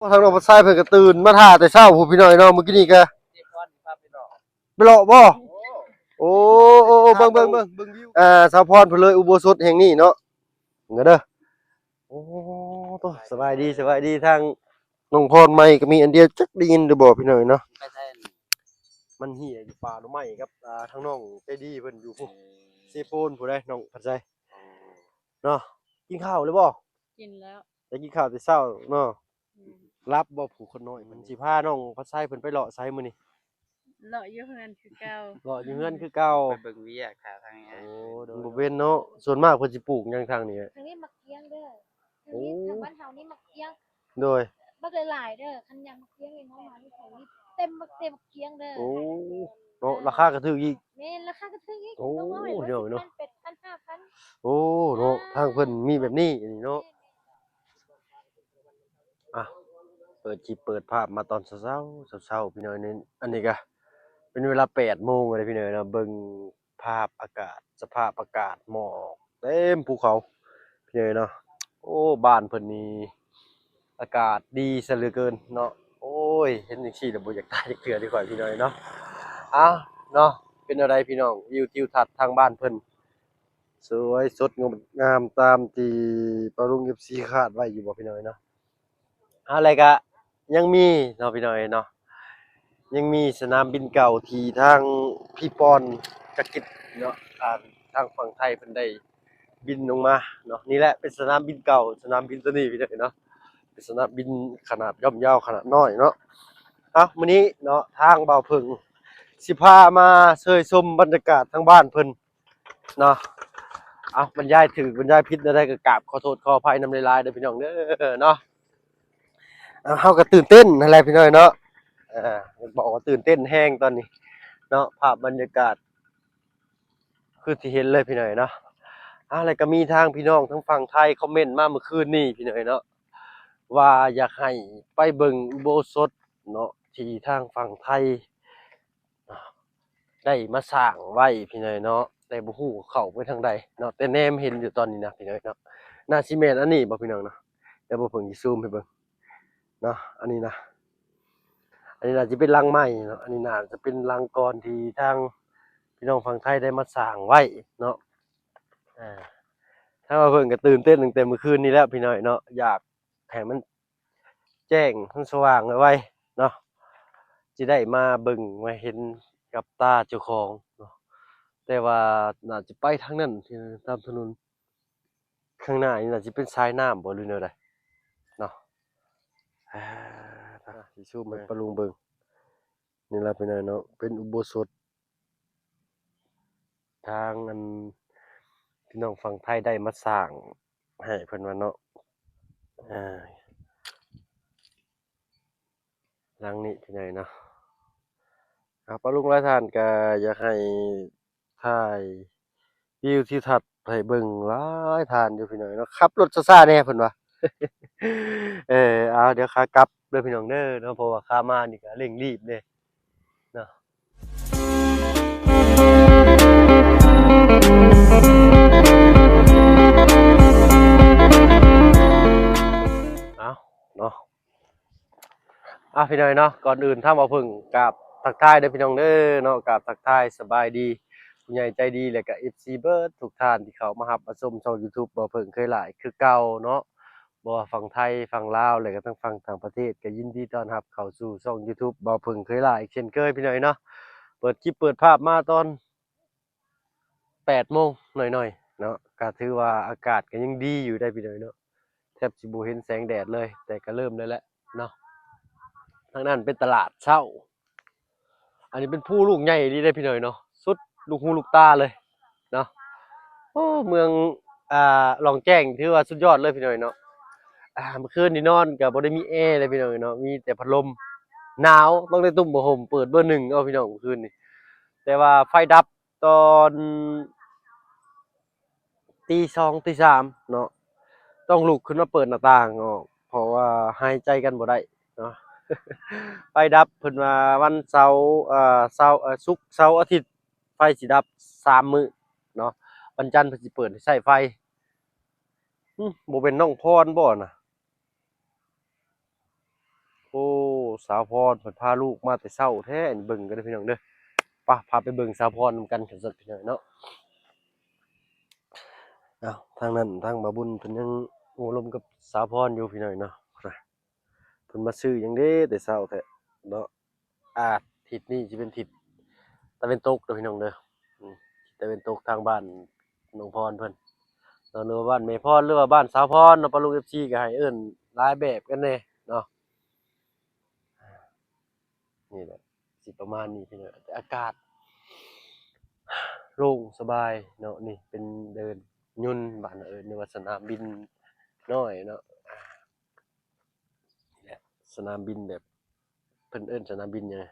ທາງນ້ອງພັດໄຊເພິ່ນກໍຕື່ນມາຖ້າແຕ່ເຊົ້າພຸ້ນ ພີ່ນ້ອງເອີຍເນາະ. ມື້ກີ້ນີ້ກໍໄປເລາະບໍ່? ໂອ້ ໂອ້ ເບິ່ງ ເບິ່ງ ເບິ່ງ ເບິ່ງວິວ ອ່າ ສາວພອນເພິ່ນເລີຍອຸໂບສົດແຫ່ງນີ້ເນາະ ເບິ່ງເດີ. ໂອ້ ໂຕ ສະບາຍດີ ສະບາຍດີ. ທາງນ້ອງພອນໃໝ່ກໍມີອັນດຽວ ຈັກໄດ້ຍິນຫຼືບໍ່ ພີ່ນ້ອງເນາະ. ໄປໃສ? ມັນເຫ່ຍຢູ່ປ່າໜໍ່ໄມ້ກັບ ອ່າ ທາງນ້ອງໃຈດີເພິ່ນຢູ່ພຸ້ນ ເອີ ເຊໂປນພຸ້ນໃດ໋ ນ້ອງພັດໄຊ ໂອ້ ເນາະ. ກິນເຂົ້າແລ້ວບໍ່? ກິນແລ້ວ ໄດ້ກິນເຂົ້າແຕ່ເຊົ້າເນາະ. ອືມ ຫຼັບບໍ່ຜູ້ຄົນນ້ອຍ? ມັນຊິພານ້ອງພັດໄຊເພິ່ນໄປເລາະໃສມື້ນີ້? ເລາະຢູ່ເຮືອນຄືເກົ່າ ເລາະຢູ່ເຮືອນຄືເກົ່າ ໄປເບິ່ງວຽກຫາທາງງານ. ໂອ້ ໂດຍ ມັນບໍ່ເປັນເນາະ ສ່ວນມາກເພິ່ນຊິປູກຫຍັງທາງນີ້? ທາງນີ້ໝາກກ້ຽງເດີ ທາງນີ້ ໂອ້ ທາງບ້ານເຮົານີ້ໝາກກ້ຽງ ໂດຍ ບັກຫຼາຍໆເດີ. ຄັນຍາມໝາກກ້ຽງນີ້ເຮົາມານີ້ ທາງນີ້ເຕັມໝາກ ເຕັມໝາກກ້ຽງເດີ. ໂອ້ ເນາະ ເອີ ລາຄາກໍຖືກອີກ. ແມ່ນ ລາຄາກໍຖືກອີກ ໂອ້ ຕ້ອງເວົ້າໃຫ້ເນາະ ສິບພັນ ແປດພັນ ຫ້າພັນ. ໂອ້ ເນາະ ອ່າ ທາງເພິ່ນມີແບບນີ້ ອັນນີ້ເນາະ. ອ່ະ ເປີດຄລິບເປີດພາບມາຕອນເຊົ້າໆ ເຊົ້າໆ ພີ່ນ້ອງ. ອັນນີ້ ອັນນີ້ກະເປັນເວລາແປດໂມງແລ້ວ ພີ່ນ້ອງເນາະ. ເບິ່ງພາບອາກາດ ສະພາບອາກາດ ໝອກເຕັມພູເຂົາ ພີ່ນ້ອງເນາະ. ໂອ້ ບ້ານເພິ່ນນີ້ອາກາດດີຊະເຫຼືອເກີນເນາະ. ໂອ້ຍ ເຫັນຈັ່ງຊີ້ແລ້ວບໍ່ຢາກຕາຍຈັກເທື່ອເດ້ຂ້ອຍ ພີ່ນ້ອງເນາະ. ເອົ້າ ເນາະ ເປັນແນວໃດ ພີ່ນ້ອງ ວິວທິວທັດທາງບ້ານເພິ່ນ ສວຍສົດງົດງາມຕາມທີ່ປ້າລຸງ ເອັຟຊີ ຄາດໄວ້ຢູ່ບໍ່ ພີ່ນ້ອງເນາະ? ອາ ແລ້ວກະຍັງມີເນາະ ພີ່ນ້ອງເນາະ ຍັງມີສະໜາມບິນເກົ່າທີ່ທາງພີ່ປອນ ຈັກກິດເນາະ ອ່າ ທາງຝັ່ງໄທເພິ່ນໄດ້ບິນລົງມາເນາະ. ນີ້ແຫຼະເປັນສະໜາມບິນເກົ່າ ສະໜາມບິນໂຕນີ້ ພີ່ນ້ອງເນາະ ເປັນສະໜາມບິນຂະໜາດຍ່ອມຢາວ ຂະໜາດນ້ອຍເນາະ. ເອົ້າ ມື້ນີ້ເນາະ ທາງບ່າວເຜິ້ງຊິພາມາເຊີຍຊົມບັນຍາກາດທາງບ້ານເພິ່ນ ເນາະ. ເອົ້າ ບັນຍາຍຖືກບັນຍາຍຜິດແນວໃດກໍກາບຂໍໂທດຂໍອະໄພນຳຫຼາຍໆເດີພີ່ນ້ອງເດີເນາະ. ເຮົາກໍຕື່ນເຕັ້ນຫັ້ນແຫຼະພີ່ນ້ອງເນາະ ເອີ ບອກວ່າຕື່ນເຕັ້ນແຮງຕອນນີ້ເນາະ ພາບບັນຍາກາດຄືທີ່ເຫັນເລີຍພີ່ນ້ອງເນາະ. ເອົາ ແລ້ວກໍມີທາງພີ່ນ້ອງທາງຝັ່ງໄທຄອມເມັນມາເມື່ອຄືນນີ້ພີ່ນ້ອງເນາະ ວ່າຢາກໃຫ້ໄປເບິ່ງອຸໂບສົດເນາະ ທີ່ທາງຝັ່ງໄທ ໄດ້ມາສ້າງໄວ້ພີ່ນ້ອງເນາະ ແຕ່ບໍ່ຮູ້ເຂົ້າໄປທາງໃດເນາະ ແຕ່ແນມເຫັນຢູ່ຕອນນີ້ນະພີ່ນ້ອງເນາະ. ໜ້າຊິແມ່ນອັນນີ້ບໍ່ພີ່ນ້ອງເນາະ ແຕ່ບໍ່ເພິ່ງຊິຊູມໃຫ້ເບິ່ງເນາະ. ອັນນີ້ນະ ອັນນີ້ໜ້າຈະເປັນຫຼັງໃໝ່ເນາະ ອັນນີ້ໜ້າຈະເປັນຫຼັງກ່ອນທີ່ທາງພີ່ນ້ອງຝັ່ງໄທໄດ້ມາສ້າງໄວ້ເນາະ. ອ່າ ທາງບ່າວເຜິ້ງກໍຕື່ນເຕັ້ນຕັ້ງແຕ່ມື້ຄືນນີ້ແລ້ວພີ່ນ້ອງເນາະ ຢາກໃຫ້ມັນ ແຈ້ງ ມັນສະຫວ່າງໄວໆເນາະ ຊິໄດ້ມາເບິ່ງມາເຫັນກັບຕາເຈົ້າຂອງເນາະ. ແຕ່ວ່າໜ້າຈະໄປທາງນັ້ນ ທີ່ຕາມຖະໜົນຂ້າງໜ້ານີ້ ໜ້າຈະເປັນສາຍນ້ຳບໍ່ ຫຼືແນວໃດເນາະ. ອ່າ ຊິຊູມໃຫ້ປ້າລຸງເບິ່ງ ນີ້ລະພີ່ນ້ອງເນາະ ເປັນອຸໂບສົດ ທາງອັນ ພີ່ນ້ອງຝັ່ງໄທໄດ້ມາສ້າງໃຫ້ເພິ່ນວ່າເນາະ. ອ່າ ຫຼັງນີ້ພີ່ນ້ອງເນາະ ອ່າ ປ້າລຸງຫຼາຍທ່ານກໍຢາກໃຫ້ຖ່າຍວິວທິວທັດໃຫ້ເບິ່ງຫຼາຍທ່ານຢູ່ພີ່ນ້ອງເນາະ ຂັບລົດຊ້າໆແດ່ເພິ່ນວ່າ. ເອີ ເອົາ ດຽວຂາກັບເດີພີ່ນ້ອງເດີເນາະ ເພາະວ່າຂາມານີ້ກໍເລັ່ງລີບເດ້ ເນາະ. ເອົາເນາະ ອ່າ ພີ່ນ້ອງເນາະ ກ່ອນອື່ນທາງບ່າວເຜິ້ງກາບທັກທາຍເດີພີ່ນ້ອງເດີເນາະ ກາບທັກທາຍສະບາຍດີຜູ້ໃຫຍ່ໃຈດີ ແລະກະເອັຟຊີເບິດທຸກທ່ານທີ່ເຂົ້າມາຮັບມາຊົມຊ່ອງຢູທູບບ່າວເຜິ້ງເຄີຍຫຼາຍຄືເກົ່າເນາະ. ບໍ່ວ່າຝັ່ງໄທ ຝັ່ງລາວ ແລະກະທັງຝັ່ງຕ່າງປະເທດ ກະຍິນດີຕ້ອນຮັບເຂົ້າສູ່ຊ່ອງຢູທູບບ່າວເຜິ້ງເຄີຍຫຼາຍເຊັ່ນເຄີຍພີ່ນ້ອງເນາະ. ເປີດຄລິບເປີດພາບມາຕອນແປດໂມງໜ້ອຍໆເນາະ ກະຖືວ່າອາກາດກະຍັງດີຢູ່ໄດ໋ພີ່ນ້ອງເນາະ ແທບຊິບໍ່ເຫັນແສງແດດເລີຍ ແຕ່ກະເລີ່ມແລ້ວແຫຼະເນາະ. ທາງນັ້ນເປັນຕະຫຼາດເຊົ້າ ອັນນີ້ເປັນພູລູກໃຫຍ່ອີ່ຫຼີເດ້ພີ່ນ້ອງເນາະ ສຸດລູກຫູລູກຕາເລີຍເນາະ. ໂອ້ ເມືອງ ອ່າ ລ່ອງແຈ້ງ ຖືວ່າສຸດຍອດເລີຍພີ່ນ້ອງເນາະ. ອ່າ ເມື່ອຄືນນີ້ນອນກໍບໍ່ໄດ້ມີແອເລີຍພີ່ນ້ອງເນາະ ມີແຕ່ພັດລົມ ໜາວ ຕ້ອງໄດ້ຕຸ້ມຜ້າຫົ່ມ ເປີດເບີໜຶ່ງເອົາພີ່ນ້ອງ ເມື່ອຄືນນີ້ ແຕ່ວ່າໄຟດັບຕອນ ຕີສອງ ຕີສາມເນາະ ຕ້ອງລຸກຂຶ້ນມາເປີດໜ້າຕ່າງອອກ ເພາະວ່າຫາຍໃຈກັນບໍ່ໄດ້ເນາະ. ໄຟດັບ ເພິ່ນວ່າວັນເສົາ ເອີ ເສົາ ເອີ ສຸກ ເສົາ ອາທິດ ໄຟຊິດັບສາມມື້ເນາະ ວັນຈັນເພິ່ນຊິເປີດໃຫ້ໃຊ້ໄຟ. ຫຶ ບໍ່ແມ່ນນ້ອງພອນບໍ່ນະ? ສາວພອນເພິ່ນພາລູກມາແຕ່ເຊົ້າແທ້ ເບິ່ງກັນເດີພີ່ນ້ອງເດີ. ປະ ພາໄປເບິ່ງສາວພອນນຳກັນຊັ້ນພີ່ນ້ອງເນາະ. ອ້າວ ທາງນັ້ນທາງບ່າວບຸນເພິ່ນຍັງໂອ້ລົມກັບສາວພອນຢູ່ພີ່ນ້ອງເນາະ. ເພິ່ນມາຊື້ຫຍັງເດ້ແຕ່ເຊົ້າແທ້ເນາະ. ອາ ທິດນີ້ຊິເປັນທິດຕາເວັນຕົກເດີພີ່ນ້ອງເດີ. ອືມ ທິດຕາເວັນຕົກທາງບ້ານນ້ອງພອນເພິ່ນເນາະ ຫຼືວ່າບ້ານແມ່ພອນ ຫຼືວ່າບ້ານສາວພອນເນາະ. ປ້າລຸງ ເອັຟຊີ ກໍໃຫ້ເອີ້ນຫຼາຍແບບກັນແດ່ເນາະ. ນີ້ແຫຼະ ຊິປະມານນີ້ພີ່ນ້ອງ. ອາກາດໂລ່ງສະບາຍເນາະ. ນີ້ເປັນເດີ່ນຍົນ ບ້ານເອີ້ນວ່າສະໜາມບິນນ້ອຍເນາະ. ນີ້ແຫຼະ ສະໜາມບິນແບບ ເພິ່ນເອີ້ນສະໜາມບິນຫຍັງ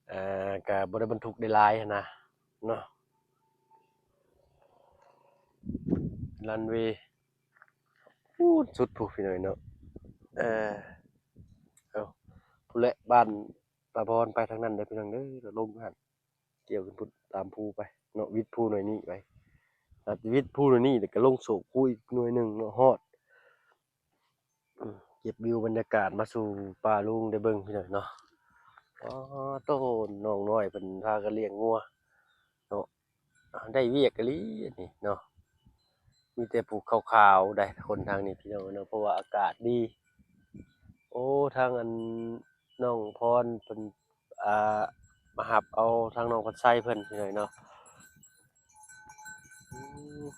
ເອີ ກະບໍ່ໄດ້ບັນທຸກໄດ້ຫຼາຍຫັ້ນນະເນາະ. ລັນເວພຸ້ນສຸດພຸ້ນພີ່ນ້ອງເນາະ. ເອີ ເອົາ ພຸ້ນແຫຼະ ບ້ານຕາບອນໄປທາງນັ້ນເດີພີ່ນ້ອງເດີ. ລົງຫັ້ນ ກ່ຽວຂຶ້ນພຸ້ນຕາມພູໄປເນາະ ວິດພູໜ່ວຍນີ້ໄປ. ອາດຈະວິດພູໜ່ວຍນີ້ ແລ້ວກໍລົງໂສກພູອີກໜ່ວຍໜຶ່ງເນາະ ຮອດ. ອືມ ເກັບວິວບັນຍາກາດມາສູ່ປ້າລຸງໄດ້ເບິ່ງພີ່ນ້ອງເນາະ. ອໍ ໂຕ ນ້ອງນ້ອຍເພິ່ນພາກັນລ້ຽງງົວເນາະ. ໄດ້ວຽກອີ່ຫຼີອັນນີ້ເນາະ. ມີແຕ່ຜູ້ຂາວໆໄດ໋ ຄົນທາງນີ້ພີ່ນ້ອງເນາະ ເພາະວ່າອາກາດດີ. ໂອ້ ທາງອັນ ນ້ອງພອນເພິ່ນ ອ່າ ມາຮັບເອົາທາງນ້ອງພັດໄຊເພິ່ນພີ່ນ້ອງເນາະ.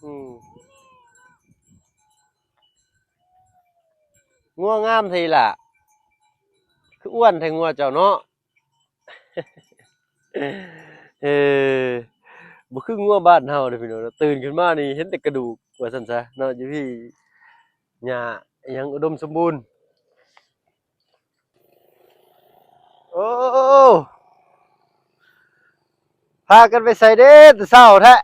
ອືມ ງົວງາມແທ້ອີ່ຫຼ້າ ຄືອ້ວນແທ້ງົວເຈົ້າເນາະ. ເອີ ບໍ່ຄືງົວບ້ານເຮົາເດ້ພີ່ນ້ອງເນາະ ຕື່ນຂຶ້ນມານີ້ເຫັນແຕ່ກະດູກວ່າຊັ້ນຊະເນາະ. ຢູ່ພີ້ຫຍ້າອີ່ຫຍັງອຸດົມສົມບູນ. ໂອ້ ພາກັນໄປໃສເດ້ແຕ່ເຊົ້າແທ້?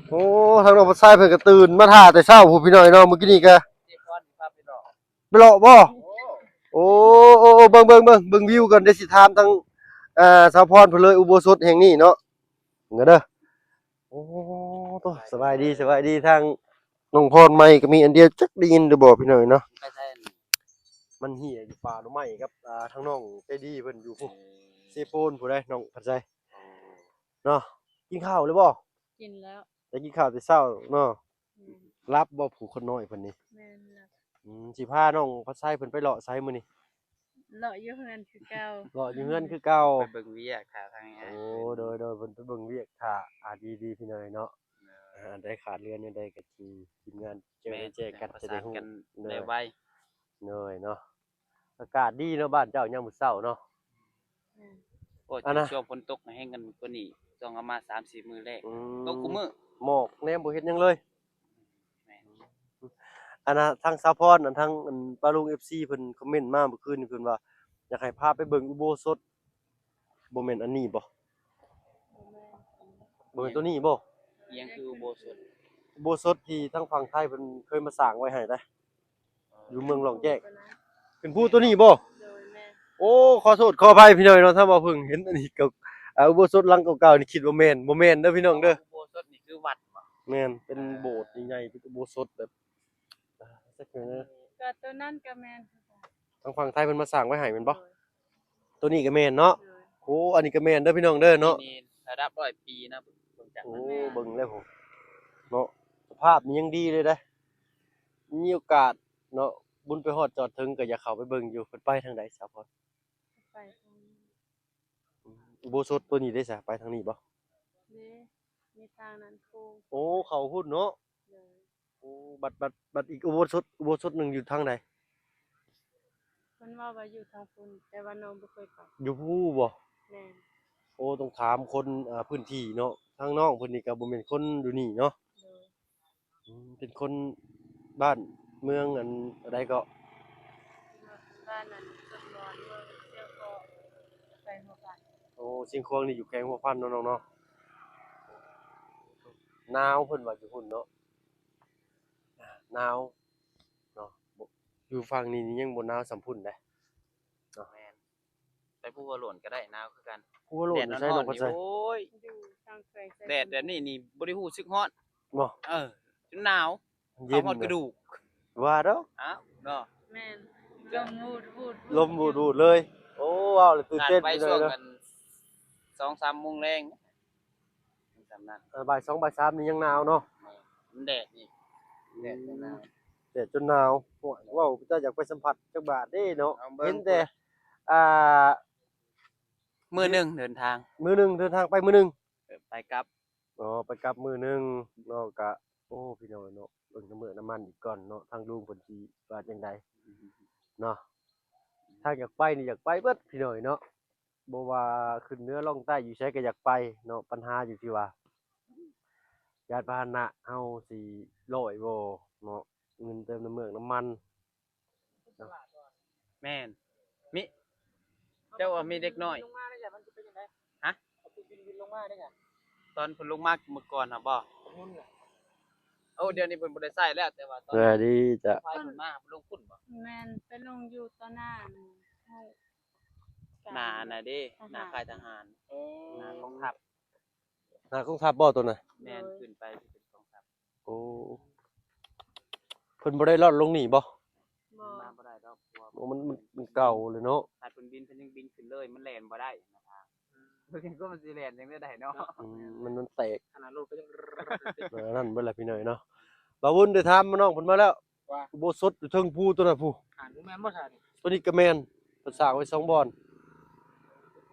ໂອ້ ທາງນ້ອງຜູ້ຊາຍເພິ່ນກໍຕື່ນມາຖ້າແຕ່ເຊົ້າພຸ້ນພີ່ນ້ອງເນາະ. ມື້ກີ້ນີ້ກໍ ໄປເລາະບໍ່? ໂອ້ ໂອ້ ເບິ່ງ ເບິ່ງ ເບິ່ງ ເບິ່ງວິວກ່ອນ ດຽວຊິຖາມທາງ ເອີ ສາວພອນເພິ່ນເລີຍ ອຸໂບສົດແຫ່ງນີ້ເນາະ ເບິ່ງເດີ. ໂອ້ ໂຕ ສະບາຍດີ ສະບາຍດີ. ທາງນ້ອງພອນໄມກະມີອັນດຽວ ຈັກໄດ້ຍິນຫຼືບໍ່ພີ່ນ້ອງເນາະ. ໄປໃສອັນນີ້? ມັນເຫ່ຍຢູ່ປ່າໜໍ່ໄມ້ກັບ ອ່າ ທາງນ້ອງໃຈດີເພິ່ນຢູ່ພຸ້ນ ເອີ ເຊໂປນພຸ້ນໃດ໋ ນ້ອງພັດໄຊ ອໍ ເນາະ. ກິນເຂົ້າແລ້ວບໍ່? ກິນແລ້ວ. ໄດ້ກິນເຂົ້າແຕ່ເຊົ້າເນາະ. ແມ່ນ. ຫຼັບບໍ່ຜູ້ຄົນນ້ອຍເພິ່ນນີ້? ແມ່ນ ຫຼັບ. ອືມ ຊິພານ້ອງພັດໄຊເພິ່ນໄປເລາະໃສມື້ນີ້? ເລາະຢູ່ເຮືອນຄືເກົ່າ. ເລາະຢູ່ເຮືອນຄືເກົ່າ ໄປເບິ່ງວຽກ ຖ້າທາງອ້າຍ. ໂອ້ ໂດຍໆ ເພິ່ນໄປເບິ່ງວຽກ ຖ້າ ອ່າ ດີໆ ພີ່ນ້ອງເນາະ. ໂດຍ. ອ່າ ອັນໃດຂາດເຫຼືອແນວໃດກໍຊິ ທີມງານແຈ້ງ ແມ່ນ ແຈ້ງກັນ ຈະໄດ້ຮູ້ ແມ່ນ ປະສານກັນໄດ້ໄວ. ໂດຍເນາະ. ອາກາດດີເນາະ ບ້ານເຈົ້າຍາມມື້ເຊົ້າເນາະ. ແມ່ນ. ໂອ້ຍ ອັນນ່າ ຊ່ວງຝົນຕົກແຮງກັນກວ່ານີ້ ຕ້ອງເອົາມາສາມສີ່ມື້ແລ້ວ. ອືມ ຕົກຄູ່ມື້ ໝອກແນມບໍ່ເຮັດຫຍັງເລີຍ. ແມ່ນ. ອັນນ່າ ທາງສາວພອນ ອັນ ທາງ ອັນ ປ້າລຸງ ເອັຟຊີ ເພິ່ນຄອມເມັນມາເມື່ອຄືນນີ້ ເພິ່ນວ່າຢາກໃຫ້ພາໄປເບິ່ງອຸໂບສົດ. ບໍ່ແມ່ນອັນນີ້ບໍ່? ບໍ່ແມ່ນ. ບໍ່ແມ່ນໂຕນີ້ບໍ່? ອີ່ຫຍັງຄືອຸໂບສົດ? ອຸໂບສົດທີ່ທາງຝັ່ງໄທເພິ່ນເຄີຍມາສ້າງໄວ້ໃຫ້ໄດ໋ ຢູ່ເມືອງຫຼອງແຈ້ງ. ຂຶ້ນພູໂຕນີ້ບໍ່? ໂດຍ ແມ່ນ. ໂອ້ ຂໍໂທດຂໍອະໄພພີ່ນ້ອງເນາະ ຖ້າວ່າເພິ່ງເຫັນອັນນີ້ກໍ ອ່າ ອຸໂບສົດຫຼັງເກົ່າໆນີ້ ຄິດວ່າແມ່ນ. ບໍ່ແມ່ນເດີພີ່ນ້ອງເດີ. ອຸໂບສົດນີ້ຄືວັດບໍ່? ແມ່ນ ເປັນໂບດໃຫຍ່ໆ ເປັນອຸໂບສົດແບບ ອ່າ ຈັກແມ່ນເດີ. ກໍໂຕນັ້ນກໍແມ່ນຄືກັນ. ທາງຝັ່ງໄທເພິ່ນມາສ້າງໄວ້ໃຫ້ແມ່ນບໍ່? ໂດຍ. ໂຕນີ້ກໍແມ່ນເນາະ. ໂດຍ. ໂອ້ ອັນນີ້ກໍແມ່ນເດີພີ່ນ້ອງເດີເນາະ. ນີ້ລະດັບຮ້ອຍປີນະ ເບິ່ງຈາກ ໂອ້ ເບິ່ງແລ້ວພຸ້ນເນາະ ສະພາບນີ້ຍັງດີເລີຍເດ້. ມີໂອກາດເນາະ ບຸນໄປຮອດຈອດເຖິງກໍຢາກເຂົ້າໄປເບິ່ງຢູ່. ເພິ່ນໄປທາງໃດສາວພອນ? ໄປທາງ ອືມ ອຸໂບສົດໂຕນີ້ເດ້ສະ ໄປທາງນີ້ບໍ່? ເດ້ ມີທາງນັ້ນໂຄ້ງ. ໂອ້ ເຂົ້າພຸ້ນເນາະ. ໂດຍ. ໂອ້ ບັດ ບັດ ບັດອີກອຸໂບສົດ ອຸໂບສົດໜຶ່ງຢູ່ທາງໃດ? ເພິ່ນເວົ້າວ່າຢູ່ທາງພຸ້ນ ແຕ່ວ່ານ້ອງບໍ່ເຄີຍໄປ. ຢູ່ພູບໍ່? ແມ່ນ. ໂອ້ ຕ້ອງຖາມຄົນ ອ່າ ພື້ນທີ່ເນາະ. ທາງນ້ອງເພິ່ນນີ້ກໍບໍ່ແມ່ນຄົນຢູ່ນີ້ເນາະ. ໂດຍ. ອືມ ເປັນຄົນບ້ານເມືອງອັນໃດເກາະ? ບ້ານອັນ ຊົນມອນ ເມືອງຊຽງຂວາງ ແຂວງຫົວພັນ. ໂອ້ ຊຽງຂວາງນີ້ຢູ່ແຂວງຫົວພັນເນາະນ້ອງເນາະ. ໜາວ ເພິ່ນວ່າຢູ່ພຸ້ນເນາະ. ໜາວເນາະ ບໍ່ ຢູ່ຝັ່ງນີ້ນີ້ຍັງບໍ່ໜາວສ່ຳພຸ້ນເດ້ເນາະ. ແມ່ນ. ໄປພູຫົວໂລ້ນກໍໄດ້ ໜາວຄືກັນ. ພູຫົວໂລ້ນຢູ່ໃສນ້ອງພັດໄຊ? ໂອ້ຍ ຢູ່ທາງແຂວງໄຊ ແດດແບບນີ້ນີ້ບໍ່ໄດ້ຮູ້ສຶກຮ້ອນ. ບໍ່? ເອີ ຈົນໜາວ ເຢັນ ເຂົ້າຮອດກະດູກ. ວ່າດອກ. ອ້າວ ເນາະ. ແມ່ນ. ລົມວູດໆໆ ລົມວູດໆເລີຍ. ໂອ້ ວ້າວແລ້ວຕື່ນເຕັ້ນ ຂາດໄປຊ່ວງ ເລີຍເນາະ ກັນ ສອງສາມໂມງແລງ ຊ່ຳນັ້ນ. ເອີ ບ່າຍສອງ ບ່າຍສາມນີ້ຍັງໜາວເນາະ. ມັນແດດນີ້ ແດດຈົນໜາວ ແດດຈົນໜາວ. ໂອ້ຍ ເວົ້າເປັນຕາຢາກໄປສຳຜັດຈັກບາດເດ້ເນາະ. ເຫັນແຕ່ ອ່າ ມື້ໜຶ່ງເດີນທາງ ມື້ໜຶ່ງເດີນທາງໄປມື້ໜຶ່ງ ເອີ ໄປກັບ. ອໍ ໄປກັບມື້ໜຶ່ງເນາະ. ກະ ໂອ້ ພີ່ນ້ອງເນາະ ເບິ່ງນ້ຳເມືອກນ້ຳມັນອີກກ່ອນເນາະ ທາງລຸງເພິ່ນຊິວ່າຈັ່ງໃດເນາະ. ທາງຢາກໄປນີ້ຢາກໄປເບິດ ພີ່ນ້ອງເນາະ. ບໍ່ວ່າຂຶ້ນເໜືອລ່ອງໃຕ້ຢູ່ໃສກໍຢາກໄປເນາະ. ບັນຫາຢູ່ທີ່ວ່າ ຍານພາຫະນະເຮົາຊິຮ້ອຍບໍ່ເນາະ ເງິນເຕີມນ້ຳເມືອກນ້ຳມັນເນາະ. ແມ່ນ ມີ ເຈົ້າວ່າມີເດັກນ້ອຍ ລົງມາໄດ້ຈ້ະ ມັນຊິເປັນຈັ່ງໃດ? ຮະ? ເອົາເຄື່ອງບິນບິນລົງມາໄດ້ຈ້ະ ຕອນເພິ່ນລົງມາມື້ກ່ອນຫັ້ນບໍ່? ໂອ້ ດຽວນີ້ເພິ່ນບໍ່ໄດ້ໃຊ້ແລ້ວ ແຕ່ວ່າຕອນ ສະບາຍດີຈ້ະ ໄຟເພິ່ນມາ ເພິ່ນລົງພຸ້ນບໍ່? ແມ່ນ ໄປລົງຢູ່ຕໍ່ໜ້າ ໜ້າອັນນັ້ນເດ້ ໜ້າຄ້າຍທະຫານ ເອີ ໜ້າກອງທັບ. ໜ້າກອງທັບບໍ່ໂຕນັ້ນ? ແມ່ນ ໂດຍ ຂຶ້ນໄປເປັນກອງທັບ. ໂອ້ ເພິ່ນບໍ່ໄດ້ລອດລົງນີ້ບໍ່? ບໍ່ ມາບໍ່ໄດ້ດອກ ເພາະວ່າ ໂອ້ ມັນ ມັນ ມັນເກົ່າເລີຍເນາະ. ຂະໜາດເພິ່ນບິນ ເພິ່ນຍັງບິນຂຶ້ນເລີຍ ມັນແລ່ນບໍ່ໄດ້ນະທາງ ເພິ່ນກໍມັນຊິແລ່ນຈັ່ງໃດເນາະ. ອືມ ມັນ ມັນແຕກ ຂະໜາດລົດກໍຍັງ ເອີ ນັ້ນເບິດລະພີ່ນ້ອງເນາະ. ບ່າວວຸນໄດ້ຖາມນ້ອງເພິ່ນມາແລ້ວ ວ່າ ອຸໂບສົດຢູ່ເທິງພູໂຕນັ້ນພຸ້ນ ອ່ານ ບໍ່ແມ່ນບໍ່ຊະນີ້? ໂຕນີ້ກໍແມ່ນ ເພິ່ນສ້າງໄວ້ສອງບ່ອນ.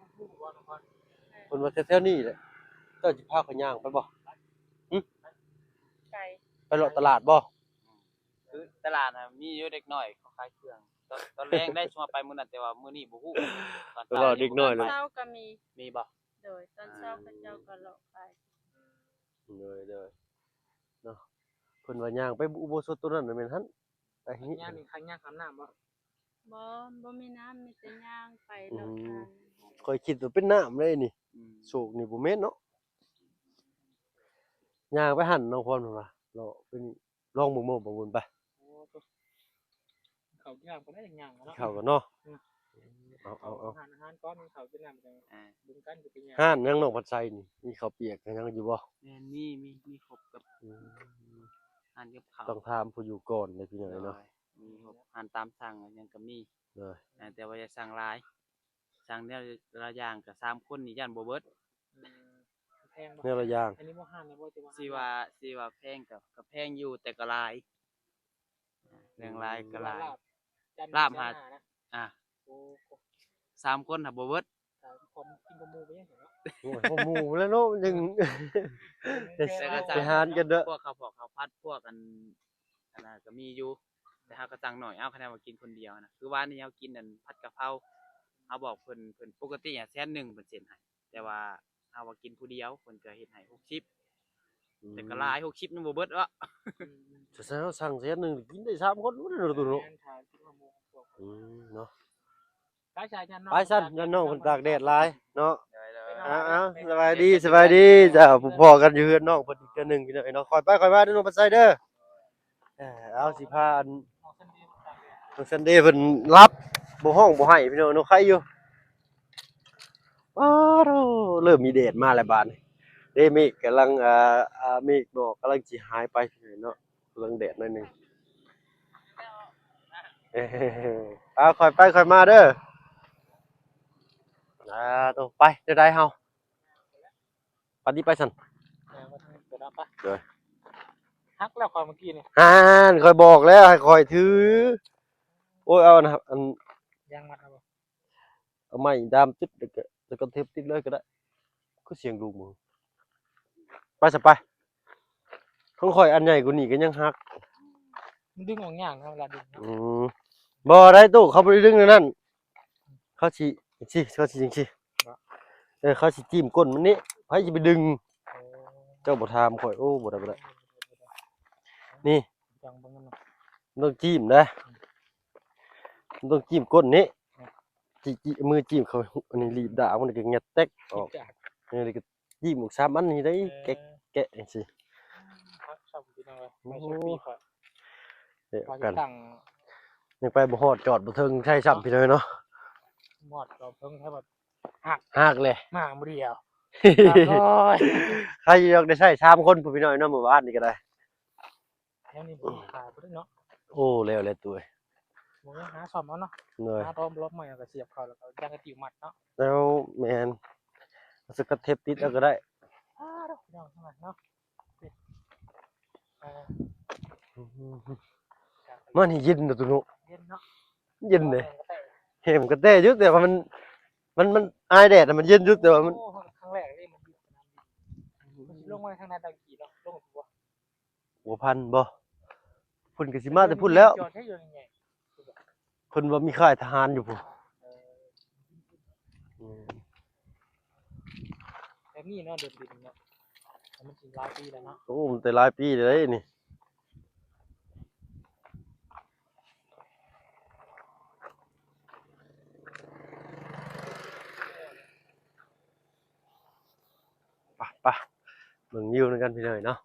ເພິ່ນວ່າແຖວໆນີ້ແຫຼະ ເຈົ້າຊິພາຂ້ອຍຍ່າງໄປບໍ່? ຫຶ? ໄກ ໄປເລາະຕະຫຼາດບໍ່? ຄືຕະຫຼາດນະ ມີຢູ່ເດັກນ້ອຍເຂົາຂາຍເຄື່ອງ ຕອນ ຕອນແລງໄດ້ ຊຸມວ່າໄປມື້ນັ້ນ ແຕ່ວ່າມື້ນີ້ບໍ່ຮູ້. ຕອນເຊົ້າເດັກນ້ອຍ ຕອນເຊົ້າກໍມີ ມີບໍ່? ໂດຍ ຕອນເຊົ້າເຂົາເຈົ້າກໍເລາະໄປ. ໂດຍ ໂດຍ ເນາະ. ເພິ່ນວ່າຍ່າງໄປອຸໂບສົດໂຕນັ້ນນະ ແມ່ນຫັ້ນ ໄປນີ້ ຍ່າງນີ້ ຂ້າງຍ່າງຂ້າມນ້ຳບໍ່? ບໍ່ ບໍ່ມີນ້ຳ ມີແຕ່ຍ່າງໄປເລາະທາງ. ອືມ ຂ້ອຍຄິດວ່າເປັນນ້ຳເດ້ນີ້. ອືມ ໂຊກນີ້ບໍ່ແມ່ນເນາະ ຍ່າງໄປຫັ້ນ. ນ້ອງພອນເພິ່ນວ່າເລາະໄປນີ້ ລອງເບິ່ງບໍ່ ບ່າວບຸນ ໄປ. ໂອ້ ເຂົ້າກິນນ້ຳກໍໄດ້ ຍ່າງເນາະ ເຂົ້າກັນເນາະ. ອືມ ເອົາ ເອົາ ເອົາ ຮ້ານອາຫານກ່ອນ ກິນເຂົ້າກິນນ້ຳ ອ່າ ເບິ່ງກັນ ຊິໄປຍ່າງ. ຮ້ານຫຍັງນ້ອງພັດໄຊນີ້ ມີເຂົ້າປຽກຫຍັງຢູ່ບໍ່? ແມ່ນ ມີ ມີ ມີຄົບກັບ ອືມ ຮ້ານກັບເຂົ້າ. ຕ້ອງຖາມຜູ້ຢູ່ກ່ອນເດ້ພີ່ນ້ອງເນາະ. ໂດຍ ມີຄົບ ຮ້ານຕາມສັ່ງຫຍັງກໍມີ. ໂດຍ ອ່າ ແຕ່ວ່າຢ່າສັ່ງຫຼາຍ ສັ່ງແນວລະຢ່າງກໍສາມຄົນນີ້ຢ້ານບໍ່ເບິດ. ອືມ ແພງບໍ່? ແນວລະຢ່າງ ອັນນີ້ບໍ່ ຮ້ານນີ້ບໍ່ ຊິວ່າ ຊິວ່າແພງກໍ ກໍແພງຢູ່ ແຕ່ກໍຫຼາຍ ເລື່ອງຫຼາຍກໍຫຼາຍ. ລາບ ລາບຫາ ອ່າ ໂອ້ ສາມຄົນຫາບໍ່ເບິດ. ສາມຄົນກິນກັບໝູ່ໄປຫຍັງເນາະ? ໂອ້ຍ ບໍ່ໝູ່ແລ້ວເນາະ ຍັງ ແຕ່ກໍສັ່ງ ໄປຫານກັນເດີ ພວກເຂົ້າພອກເຂົ້າຜັດ ພວກອັນ ອັນນັ້ນກໍມີຢູ່ ແຕ່ເຮົາກໍສັ່ງໜ້ອຍເອົາ ຄັນວ່າກິນຄົນດຽວນະ. ຄືວານນີ້ເຮົາກິນອັນ ຜັດກະເພົາ ເຮົາບອກເພິ່ນ ເພິ່ນປົກກະຕິແສນໜຶ່ງ ເພິ່ນເຊັນໃຫ້ ແຕ່ວ່າເຮົາວ່າກິນຜູ້ດຽວ ເພິ່ນກໍເຮັດໃຫ້ຫົກສິບ. ອືມ ແຕ່ກໍຫຼາຍ ຫົກສິບຍັງບໍ່ເບິດເນາະ. ອືມ ຖ້າເຮົາສັ່ງແສນໜຶ່ງ ກິນໄດ້ສາມຄົນພຸ້ນເນາະ ໂຕເນາະ. ແມ່ນ ຖ້າກິນມະມ່ວງພວກ ອືມ ເນາະ. ໄປຊະ ຢ້ານນ້ອງ ໄປຊັ້ນ ຢ້ານນ້ອງເພິ່ນຕາກແດດຫຼາຍເນາະ. ໂດຍ ໂດຍ ເອົາ ເອົາ ສະບາຍດີ ສະບາຍດີ ເຈົ້າ ພໍ້ກັນຢູ່ເຮືອນນ້ອງເພິ່ນອີກເທື່ອໜຶ່ງ ພີ່ນ້ອງເອີຍເນາະ. ຂ້ອຍໄປ ຂ້ອຍມາເດີ ນ້ອງພັດໄຊເດີ. ເອີ ເອົາ ຊິພາ ນ້ອງຊັນເດ ເພິ່ນຫຼັບ ບໍ່ຮ້ອງບໍ່ໄຫ້ ພີ່ນ້ອງເນາະ ໄຄຢູ່. ອ້າໂທ້ ເລີ່ມມີແດດມາແລ້ວບາດນີ້ເດ້ ເມກກຳລັງ ອ່າ ອ່າ ເມກໝອກກຳລັງຊິຫາຍໄປເນາະ ເບິ່ງແດດໜ້ອຍໜຶ່ງ. ເອີ ເອົາ ຂ້ອຍໄປ ຂ້ອຍມາເດີ. ອ່າ ໂຕ ໄປ ແນວໃດເຮົາ ປານນີ້ໄປຊັ້ນ. ເອີ ມາທາງນີ້ກໍໄດ້ປະ. ໂດຍ ຫັກແລ້ວຂ້ອຍເມື່ອກີ້ນີ້ ຫັ້ນ ຂ້ອຍບອກແລ້ວໃຫ້ຂ້ອຍຖື. ໂອ້ຍ ເອົາອັນ ອັນ ຢາງມັດເອົາບໍ່? ເອົາໄມ້ດາມຕິດ ແລ້ວກໍ ແລ້ວກໍເທບຕິດເລີຍກໍໄດ້. ຄືສຽງດຸໝູ ໄປຊະໄປ. ຂອງຂ້ອຍອັນໃຫຍ່ກວ່ານີ້ກໍຍັງຫັກ. ມັນດຶງອອກຍາກນະ ເວລາດຶງນະ. ອືມ ບໍ່ໄດ້ຕູ້ ເຂົາບໍ່ໄດ້ດຶງແນວນັ້ນ ເຂົາຊິຈັ່ງຊີ້ ເຂົາຊິຈັ່ງຊີ້. ເອີ ເຂົາຊິຈີ້ມກົ້ນມັນນີ້ ໃຜຊິໄປດຶງ? ໂອ້ ເຈົ້າບໍ່ຖາມຂ້ອຍ. ໂອ້ ບໍ່ໄດ້ ບໍ່ໄດ້ ນີ້ ຕ້ອງເບິ່ງນຳ ຕ້ອງຈີ້ມເດ້ ມັນຕ້ອງຈີ້ມກົ້ນນີ້. ຈີ້ ຈີ້ ມືຈີ້ມເຂົ້າ ອັນນີ້ ລີບດາກມັນກໍແງະແຕກອອກ. ນີ້ກໍຈີ້ມອອກສາມອັນນີ້ໄດ້. ເອີ ແກະ ແກະຈັ່ງຊີ້. ໂອ້ ເດະກັນ ຍັງໄປບໍ່ຮອດ ຈອດບໍ່ເຖິງໃສຊ້ຳ ພີ່ນ້ອງເນາະ. ບໍ່ຮອດ ຈອດເຖິງໃສ ແບບຫັກ ຫັກເລີຍ ມາມື້ດຽວ. ໂອ້ຍ ໃຄຢູ່ດອກ ໄດ້ໃຊ້ສາມຄົນພຸ້ນ ພີ່ນ້ອງເນາະ ມື້ວານນີ້ກໍໄດ້. ແຖວນີ້ບໍ່ມີຂາຍບໍ່ໄດ້ເນາະ. ໂອ້ ແລ້ວແຫຼະຕູ້ເອີຍ. ບໍ່ມີ ຫາສ້ອມເອົາເນາະ. ໂດຍ ຫາລອມ ລອມໄມ້ ແລ້ວກໍສຽບເຂົ້າ ແລ້ວກໍຢາງກະຕິວມັດເນາະ. ແລ້ວແມ່ນ ເອົາສະກັດເທບຕິດເອົາກໍໄດ້. ອ້າວ ພີ່ນ້ອງທັງຫຼາຍເນາະ. ເອີ ມານີ້ເຢັນເນາະ ຕຸໂນະ. ເຢັນເນາະ ເຢັນເດ້. ແຮມກະແຕຢູ່ ແຕ່ວ່າມັນ ມັນ ມັນອາຍແດດນະ ມັນເຢັນຢູ່ ແຕ່ວ່າມັນ ໂອ້ ຄັ້ງແລກເລີຍ ມັນຢູ່ສະໜາມບິນ. ມັນຊິລົງມາທາງໃດ ຕາງກີ້ເນາະ ລົງມາພຸ້ນບໍ່? ຫົວພັนบ่? ເພິ່ນກໍຊິມາແຕ່ພຸ້ນແລ້ວ. ຈອດໃຊ້ຢູ່ນີ້. ເພິ່ນວ່າມີຄ້າຍທະຫານຢູ່ພຸ້ນ. ເອີ ອືມ ແບບນີ້ເນາະ ເດີນບິນເນາະ ແຕ່ມັນຊິຫຼາຍປີແລ້ວເນາະ. ໂອ້ ມັນແຕ່ຫຼາຍປີແລ້ວເດ້ນີ້. ໄປ ໄປ ເບິ່ງວິວນຳກັນພີ່ນ້ອງເນາະ.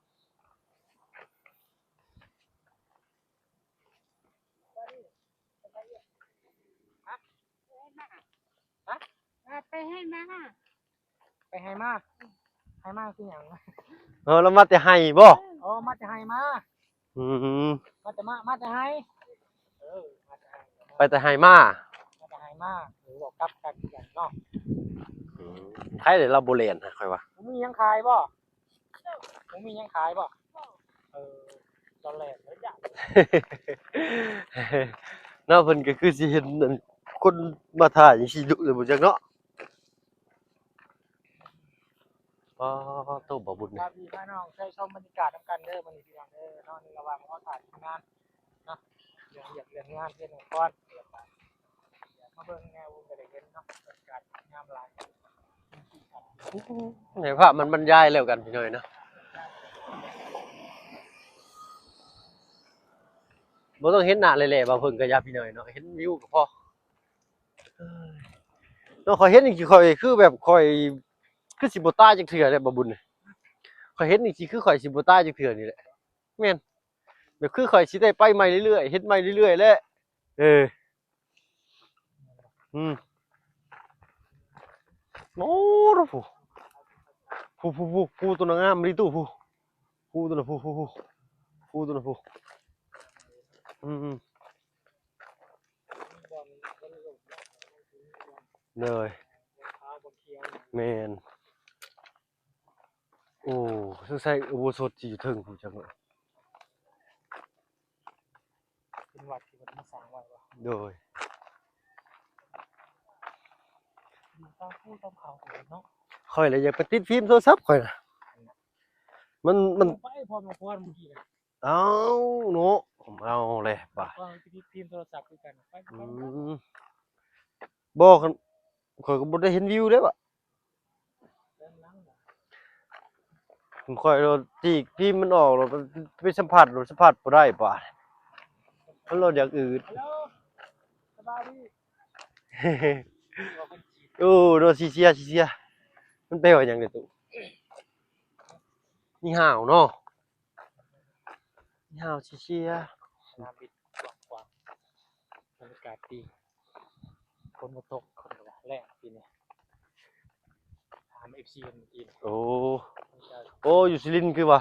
ຮະ? ໄປໄຮ່ມາ ໄປໄຮ່ມາ ໄຮ່ມາຄືຫຍັງ? ເອີ ລາວມາແຕ່ໄຮ່ບໍ່? ອໍ ມາແຕ່ໄຮ່ມາ. ອືມ ມາແຕ່ມາ ມາແຕ່ໄຮ່. ເອີ ມາແຕ່ໄຮ່ ໄປແຕ່ໄຮ່ມາ ມາແຕ່ໄຮ່ມາ. ເອີ ເວົ້າກັບກັນຄືກັນເນາະ. ອືມ ໃຜເດ ລາວບໍ່ແລ່ນ ຂ້ອຍວ່າ. ບໍ່ມີຫຍັງຂາຍບໍ່? ບໍ່ມີຫຍັງຂາຍບໍ່? ເອີ ຕອນແລກເລີຍຈ້ະ ເນາະ. ເພິ່ນກໍຄືຊິເຫັນອັນຄົນມາຖ່າຍຈັ່ງຊີ້ດຸເລີຍບໍ່ຈັກເນາະ. ອໍ ໂຕ ບ່າວບຸນ ພາພີ່ພານ້ອງໄປຊົມບັນຍາກາດນຳກັນເດີ ມື້ນີ້ພີ່ນ້ອງເດີເນາະ. ໃນລະຫວ່າງເຮົາຖ່າຍທຳງານເນາະ ເລື່ອງວຽກເລື່ອງງານເຮັດນຳກ່ອນ ແລ້ວກໍ ມາເບິ່ງແນວ ເບິ່ງກໍໄດ້ເຫັນເນາະ ບັນຍາກາດງາມຫຼາຍ. ໃຫ້ພາບມັນບັນຍາຍແລ້ວກັນພີ່ນ້ອງເນາະ. ບໍ່ຕ້ອງເຫັນໜ້າແຫຼະໆ ບ່າວເພິ່ງກໍຢ່າພີ່ນ້ອງເນາະ ເຫັນວິວກໍພໍ. ເນາະ ຂ້ອຍເຫັນຈັ່ງຊີ້ ຂ້ອຍຄືແບບ ຂ້ອຍຄືຊິບໍ່ຕາຍຈັກເທື່ອເດ້ ບ່າວບຸນ. ຂ້ອຍເຫັນຈັ່ງຊີ້ ຄືຂ້ອຍຊິບໍ່ຕາຍຈັກເທື່ອນີ້ແຫຼະ. ແມ່ນ ແບບຄືຂ້ອຍຊິໄດ້ໄປໃໝ່ເລື້ອຍໆ ເຮັດໃໝ່ເລື້ອຍໆແຫຼະ. ເອີ ອືມ ໂອ້ ພູ ພູ ພູ ພູ ພູໂຕນັ້ນງາມອີ່ຫຼີຕູ້ ພູ ພູໂຕນັ້ນ ພູ ພູ ພູ ພູໂຕນັ້ນ ພູ ອືມ ເລີຍ ແມ່ນ. ໂອ້ ສົງໄສອຸໂບສົດຊິຢູ່ເທິງພຸ້ນຈັກເນາະ ເປັນວັດທີ່ເພິ່ນມາສ້າງໄວ້ບໍ່? ໂດຍ ຕາມພູຕາມເຂົາເນາະ. ຂ້ອຍລະຢາກໄປຕິດຟີມໂທລະສັບຂ້ອຍນະ ມັນ ມັນ ໄປພ້ອມນ້ອງພອນມື້ກີ້ນະ. ເອົ້າເນາະ ເອົາແຫຼະບາດ ຕິດຟີມໂທລະສັບຄືກັນ ໄປ ອືມ ບໍ່ ຂ້ອຍກໍບໍ່ໄດ້ເຫັນວິວເດ້ບາດ. ຂ້ອຍໂລດ ຕີກພີມມັນອອກໂລດ ໄປສຳຜັດໂລດ ສຳຜັດບໍ່ໄດ້ບາດ ມັນໂລດຢ່າງອື່ນ. ໂອ້ ໂດ ຊີເຊຍ ຊີເຊຍ ມັນແປວ່າຫຍັງເດ້ຕູ້? ນີ້ຫາວເນາະ ນີ້ຫາວ ຊີເຊຍ. ສະໜາມບິນກວ້າງຂວາງ ບັນຍາກາດດີ. ຝົນບໍ່ຕົກ ເພິ່ນກໍວ່າແລ້ງປີນີ້ ຖາມເອັຟຊີເມື່ອກີ້. ໂອ້ ໂອ້ ຢູ່ສຸລິນຄືວ່າ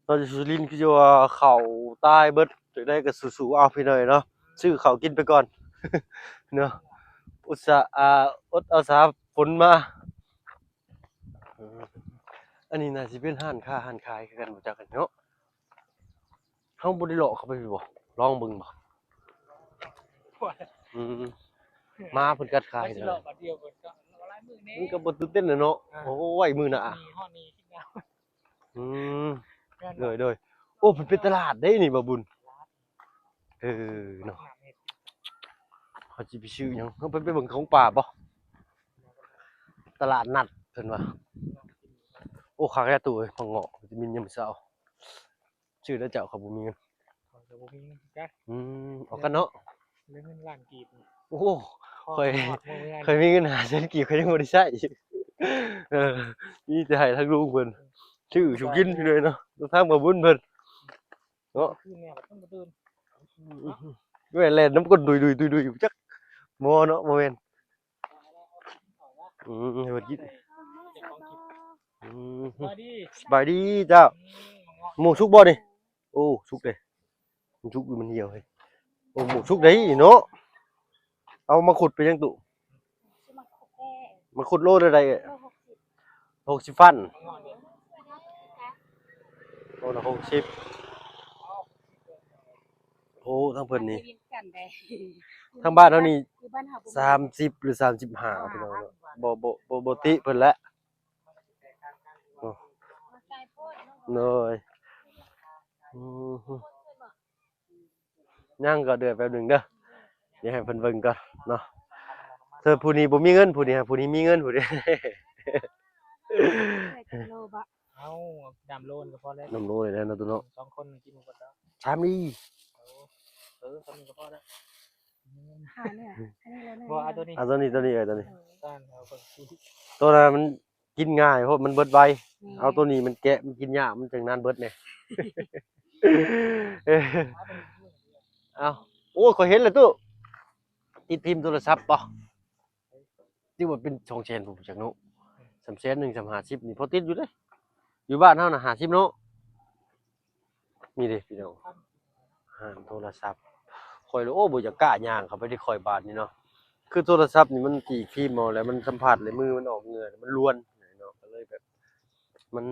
ເນາະ ຢູ່ສຸລິນຄືຈະວ່າເຂົ້າຕາຍເບິດ. ຈັ່ງໃດກໍສູ້ໆ ເອົາ ພີ່ນ້ອງເນາະ ຊື້ເຂົ້າກິນໄປກ່ອນເນາະ ອຸດສາ ອ່າ ອົດເອົາສາຝົນມາ. ເອີ ອັນນີ້ໜ້າຊິເປັນຮ້ານຄ້າຮ້ານຂາຍຄືກັນບໍ່ຈັກເນາະ. ເຮົາບໍ່ໄດ້ເລາະເຂົ້າໄປພຸ້ນບໍ່? ລອງເບິ່ງບໍ່? ອືມ ໝາເພິ່ນກັດຂາໃຫ້ເດີ. ມັນກໍບໍ່ຕື່ນເຕັ້ນແຫຼະເນາະ. ໂອ້ຍ ມື້ໜ້າ ອືມ ໂດຍໆ. ໂອ້ ເພິ່ນເປັນຕະຫຼາດເດ້ນີ້ ບ່າວບຸນ. ເອີເນາະ ເຮົາຊິໄປຊື້ຫຍັງ? ເຮົາໄປ ໄປເບິ່ງຂອງປ່າບໍ່? ຕະຫຼາດນັດເພິ່ນວ່າ. ໂອ້ ຄັກແທ້ຕູ້ເອີຍ ຜັກເງາະ ວິຕາມິນຍາມເຊົ້າ. ຊື້ແລ້ວເຈົ້າ ຂ້ອຍບໍ່ມີເງິນ. ຂ້ອຍກໍບໍ່ມີເງິນຄືກັນ. ອືມ ອອກກັນເນາະ ເຫຼືອເງິນລ້ານກີບ. ໂອ້ ຂ້ອຍ ຂ້ອຍມີເງິນຫ້າແສນກີບ ຂ້ອຍຍັງບໍ່ໄດ້ໃຊ້. ເອີ ມີແຕ່ໃຫ້ທາງລຸງເພິ່ນ ຊື້ສູ່ກິນເລີຍເນາະ ທາງບ່າວບຸນເພິ່ນ. ເນາະ ຄືແມ່ນບໍ່ຕື່ນ ແມ່ນແລ່ນນຳກົ້ນດຸຍໆໆໆ ຈັກບໍ່ເນາະ ບໍ່ແມ່ນ. ອືມ ໃຫ້ເພິ່ນກິນ. ອືມ ສະບາຍດີ ສະບາຍດີເຈົ້າ. ອືມ ໝູສຸກບໍ່ນີ້? ໂອ້ ສຸກເດ້ ມັນສຸກຢູ່ ມັນຫ່ຽວເຮີ້ຍ. ໂອ້ ໝູກສຸກໄດ໋ເນາະ. ເອົາມາຂຸດໄປຍັງຕຸ? ຊິມາຂຸດແດ່. ມາຂຸດໂລເທົ່າໃດ? ໂລຫົກສິບ. ຫົກສິບພັນ. ໂລລະຫົກສິບ. ໂອ້ ທາງເພິ່ນນີ້ ຢູ່ວຽງຈັນໃດ໋ ທາງບ້ານເຮົານີ້ ຢູ່ບ້ານເຮົາບໍ່ມີ ສາມສິບ ຫຼື ສາມສິບຫ້າ ພີ່ນ້ອງເນາະ. ບໍ່ ບໍ່ ບໍ່ ບໍ່ຕິເພິ່ນແຫຼະ. ໂອ້ ມາໄກໂພດເນາະ. ໂດຍ. ອືມ ຍັງກໍເດືອແປັບໜຶ່ງເດີ ດຽວໃຫ້ເພິ່ນເບິ່ງກ່ອນເນາະ. ເທື່ອຜູ້ນີ້ບໍ່ມີເງິນ ຜູ້ນີ້ ຜູ້ນີ້ມີເງິນ ຜູ້ນີ້. ເອົາ ດຳໂລນກໍພໍແລ້ວ ດຳໂລນນີ້ແຫຼະເນາະ ຕຸເນາະ. ສອງຄົນກິນໝົດແລ້ວ ຊາມນີ້. ເອີ ເອີ ຊາມນີ້ກໍພໍແລ້ວ. ຫາເນຍ ອັນນີ້ແລ້ວເນຍ ບໍ່ ເອົາໂຕນີ້ ເອົາໂຕນີ້ ໂຕນີ້ ເອີ ໂຕນີ້. ໂຕນັ້ນມັນ ກິນງ່າຍໂພດ ມັນເບິດໄວ. ແມ່ນ ເອົາໂຕນີ້ມັນແກະ ມັນກິນຍາກ ມັນຈັ່ງນານເບິດແດ່. ເອົ້າ ໂອ້ຍ ຂ້ອຍເຫັນແລ້ວຕູ້ ຕິດພິມໂທລະສັບບໍ່? ຖືວ່າເປັນສອງແສນ ຜູ້ຈັກເນາະ. ສາມແສນໜຶ່ງ ສາມຫ້າສິບນີ້ພໍຕິດຢູ່ເດ້. ຢູ່ບ້ານເຮົານະຫ້າສິບເນາະ. ນີ້ເດ້ພີ່ນ້ອງ ຮ້ານໂທລະສັບ. ຂ້ອຍລະ ໂອ້ ບໍ່ຢາກກ້າຍ່າງເຂົ້າໄປເດ້ຂ້ອຍ ບາດນີ້ເນາະ. ຄືໂທລະສັບນີ້ມັນຕີພິມເອົາແລ້ວ ມັນສຳຜັດແລ້ວມືມັນອອກເຫື່ອ ມັນລວນເນາະ. ກໍເລີຍແບບ ມັນ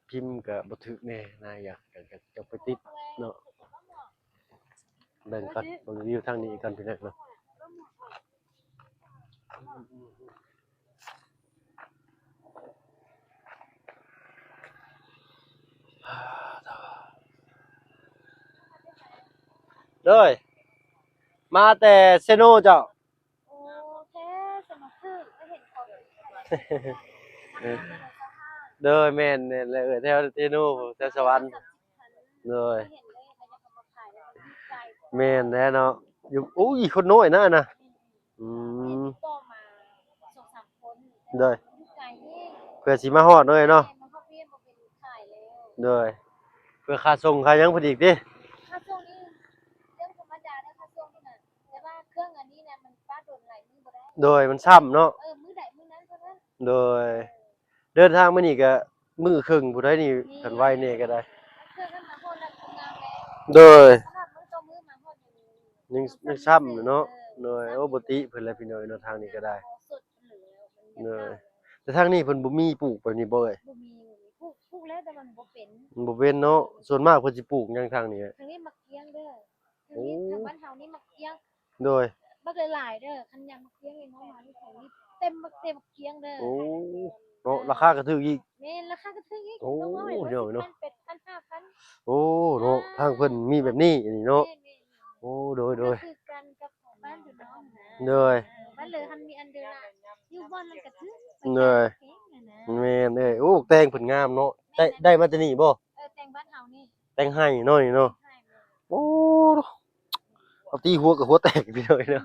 ພິມກໍບໍ່ຖືກແດ່ນະ. ຢາກ ຢາກ ຢາກໄປຕິດເນາະ. ເບິ່ງກ່ອນ ເບິ່ງວິວທາງນີ້ກ່ອນ ພີ່ນ້ອງເນາະ. ໂດຍ ມາແຕ່ເຊໂນເຈົ້າ. ໂອ້ ແທ້ ສະໜຸກຄືໄດ້ເຫັນຂອງ ເອີ ໂດຍ ແມ່ນ ແມ່ນແລ້ວ ເອີຍ ແຖວເຊໂນ ແຖວສະຫວັນ. ໂດຍ ແມ່ນແລ້ວເນາະ. ຢູ່ ໂອ້ຍ ຄົນນ້ອຍນະ ນະ. ອືມ ໂດຍ ເພື່ອຊິມາຮອດເນາະ ເອີຍເນາະ. ໂດຍ ເພື່ອຄ່າສົ່ງຄ່າຫຍັງເພິ່ນອີກຕິ? ຄ່າສົ່ງນີ້ເລື່ອງທຳມະດາເດີ ຄ່າສົ່ງນີ້ນະ. ແຕ່ວ່າເຄື່ອງອັນນີ້ນະ ມັນປະດົນຫຼາຍມື້ບໍ່ໄດ້. ໂດຍ ມັນຊ້ຳເນາະ. ເອີ ມື້ໃດມື້ນັ້ນເທົ່ານັ້ນ. ໂດຍ ເດີນທາງມື້ນີ້ກະມື້ເຄິ່ງຜູ້ໃດນີ້. ແມ່ນ ຄັນໄວແດ່ກໍໄດ້ ເຄື່ອງນັ້ນມາຮອດແລ້ວກໍງາມແລ້ວ. ໂດຍ ສຳລັບມື້ຕໍ່ມື້ມາຮອດຍັງ ຍັງຊ້ຳຢູ່ເນາະ. ເອີ ໂດຍ ໂອ້ ບໍ່ຕິເພິ່ນແຫຼະພີ່ນ້ອງເນາະ ທາງນີ້ກໍໄດ້. ໂດຍ ແຕ່ທາງນີ້ເພິ່ນບໍ່ມີປູກແບບນີ້ບໍ່ເອີຍ? ບໍ່ມີ ປູກ ປູກແລ້ວແຕ່ມັນບໍ່ເປັນ ມັນບໍ່ເປັນເນາະ. ສ່ວນມາກເພິ່ນຊິປູກຫຍັງທາງນີ້? ທາງນີ້ໝາກກ້ຽງເດີ. ໂອ້ ທາງນີ້ ທາງບ້ານເຮົານີ້ໝາກກ້ຽງ. ໂດຍ ບັກຫຼາຍໆເດີ. ຄັນຍາມໝາກກ້ຽງນີ້ເນາະ ມານີ້ ທາງນີ້ເຕັມໝາກ ເຕັມໝາກກ້ຽງເດີ. ໂອ້ ເນາະ ລາຄາກໍຖືກອີກ. ແມ່ນ ລາຄາກໍຖືກອີກ. ໂອ້ ເນາະ ເນາະ ເນາະ ເຈັດພັນ ແປດພັນ ຫ້າພັນ. ໂອ້ ເນາະ ອ່າ ທາງເພິ່ນມີແບບນີ້ ອັນນີ້ເນາະ. ແມ່ນໆ ໂອ້ ໂດຍ ໂດຍ ຄືກັນກັບບ້ານເພິ່ນເນາະ. ໂດຍ ບ້ານເລີຍ ຄັນມີອັນເດີລະ ຢູ່ບ່ອນນັ້ນກໍຖືກ. ໂດຍ ແມ່ນເອີຍ. ໂອ້ ແຕງເພິ່ນງາມເນາະ. ໄດ້ ໄດ້ມາແຕ່ນີ້ບໍ່? ເອີ ແຕງບ້ານເຮົານີ້ ແຕງໄຮ່ເນາະ ນີ້ເນາະ. ໂອ້ ເອົາຕີຫົວກໍຫົວແຕກພີ່ນ້ອງເນາະ.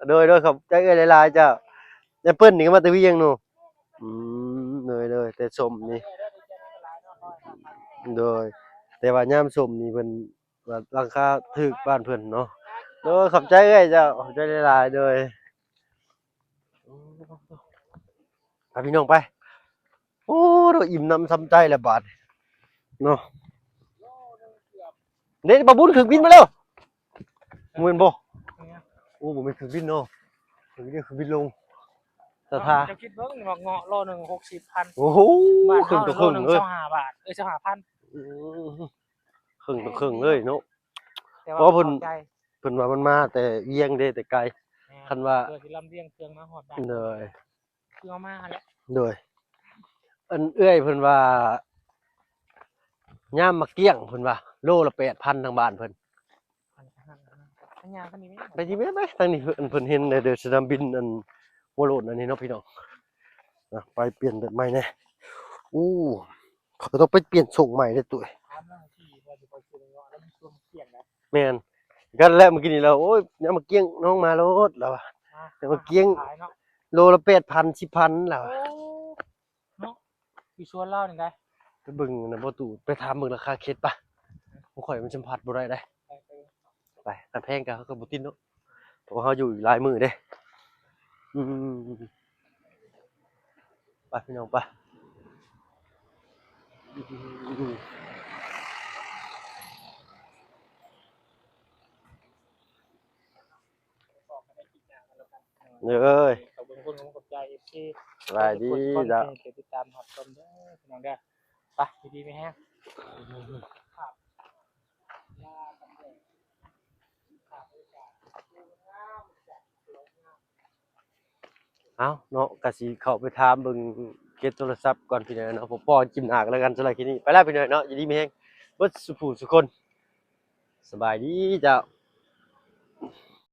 ໂດຍ ໂດຍ ຂອບໃຈເອື້ອຍຫຼາຍໆເຈົ້າ. ແອບເປິ້ນນີ້ກໍມາແຕ່ວຽງເນາະ. ອືມ ໂດຍ ໂດຍ ແຕ່ສົ້ມນີ້ ໂດຍ ແຕ່ວ່າຍາມສົ້ມນີ້ເພິ່ນວ່າລາຄາຖືກບ້ານເພິ່ນເນາະ. ໂດຍ ຂອບໃຈເອື້ອຍເຈົ້າ ຂອບໃຈຫຼາຍໆ. ໂດຍ ໄປພີ່ນ້ອງໄປ. ໂອ້ ໂດຍ ອີ່ມນ້ຳຊຳໃຈແລ້ວບາດນີ້ເນາະ. ເດ້ ບ່າວບຸນ ເຄື່ອງບິນມາແລ້ວ ແມ່ນບໍ່? ໂອ້ ບໍ່ແມ່ນເຄື່ອງບິນເນາະ. ເຄື່ອງບິນ ເຄື່ອງບິນລົງ ສະຖາ ເຈົ້າຄິດເບິ່ງ ໝາກເງາະໂລໜຶ່ງຫົກສິບພັນ. ໂອ້ໂຫ ເຄິ່ງຕໍ່ເຄິ່ງເລີຍ ຊາວຫ້າບາດ ເອີຍ ຊາວຫ້າພັນ. ອືມ ເຄິ່ງຕໍ່ເຄິ່ງເລີຍເນາະ. ເພາະເພິ່ນ ເພິ່ນວ່າມັນມາແຕ່ວຽງເດ້ ແຕ່ໄກ. ແມ່ນ ຄັນວ່າເພື່ອຊິລຳລຽງເຄື່ອງມາຮອດບ້ານ. ໂດຍ ຄືເອົາມາຫັ້ນແຫຼະ. ໂດຍ ອັນເອື້ອຍເພິ່ນວ່າ ຍາມໝາກກ້ຽງເພິ່ນວ່າ ໂລລະແປດພັນ ທາງບ້ານເພິ່ນ. ໄປທີ່ແມ່ນໄປ ທາງນີ້ເພິ່ນ ເພິ່ນເຫັນແລ້ວເດີ ສະໜາມບິນອັນຫົວໂລ້ນອັນນີ້ເນາະ ພີ່ນ້ອງ. ນະ ໄປປ່ຽນແບບໃໝ່ແດ່. ໂອ້ ຂ້ອຍກໍຕ້ອງໄປປ່ຽນຊົງໃໝ່ເດ້ຕຸ້ຍ. ແມ່ນ ກັນແຫຼະ ມື້ກີ້ນີ້ລາວ ໂອ້ຍ ຍາມໝາກກ້ຽງນ້ອງມາໂລດ ລາວວ່າ ຍາມໝາກກ້ຽງໂລລະແປດພັນ ສິບພັນ ລາວວ່າ. ໂອ້ ເນາະ ຢູ່ສວນລາວນີ້ໄດ໋. ໄປເບິ່ງນະ ບໍ່ຕູ້ ໄປຖາມເບິ່ງລາຄາເຂດປະ. ຂອງຂ້ອຍມັນສຳຜັດບໍ່ໄດ້ເດ້. ໄປ ໄປ ຄັນແພງກໍ ເຮົາກໍບໍ່ຕິດເນາະ ເພາະວ່າເຮົາຢູ່ອີກຫຼາຍມື້ເດ້. ອືມ ໄປພີ່ນ້ອງ ໄປ. ເອີຍ ຂອບຄຸນຂອບໃຈ ເອັຟຊີ ສະບາຍດີ ທຸກຄົນ ເຈົ້າ ທີ່ຕິດຕາມຮັບຊົມເດີພີ່ນ້ອງເດີ ໄປ ຢູ່ດີມີແຮງ ເອົາເນາະ ກະຊິເຂົ້າໄປຖາມເບິ່ງເກັບໂທລະສັບກ່ອນພີ່ນ້ອງເນາະ ພໍ້ກັນຄລິບໜ້າກັນແລ້ວກັນ ສຳລັບຄລິບນີ້ໄປແລ້ວພີ່ນ້ອງເນາະ ຢູ່ດີມີແຮງເບິດສູ່ຜູ້ສູ່ຄົນ ສະບາຍດີເຈົ້າ.